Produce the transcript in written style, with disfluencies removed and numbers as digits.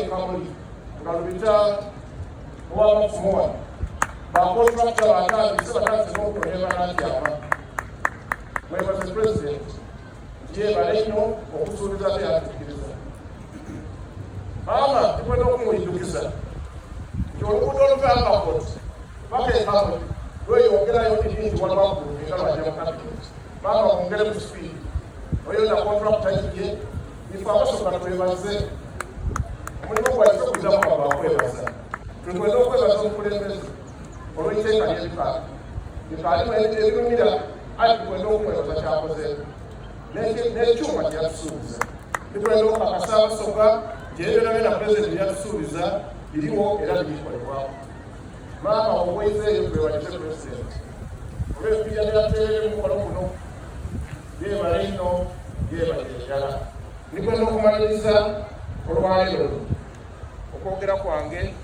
e Kamuli nga lubita ow'amafumu wano, bakontulakita batandise batandise n'okukola banatyama. Mwebaze Pulezidenti nti yeebale nnyo okusuubiza ate yatuukiriza. Maama tukwenda okumuyiddukiza nti oluguudo oluva Amakot paka e Kamuli lweyongerayo ebingi waliwo era lwajja mu kabineti. Maama mwongere ku sipiidi oyo na kontulakita ye ife abasoka twebaze omulimu gwaife kujja kuba gwakwebaza. Tukwenda okwebaza omukulembeze olw'eiteeka ly'ebikaali bikaalimu ebirumira aye tukwenda okumwebaza kyakoze n'ekyuma kye yatusuubiza. Tukwenda okukakasa abasoga nti ebyo byona byona pulezidenti bye yatusuubiza biriwo era birikolebwako. Maama obweizeeyo twebalize pulezidenti olw'ebipiira byateere mu mukolo guno. Yeebale nnyo, yeebalire ddala. Ndikwenda okumaliriza olwaleero okwogera kwange.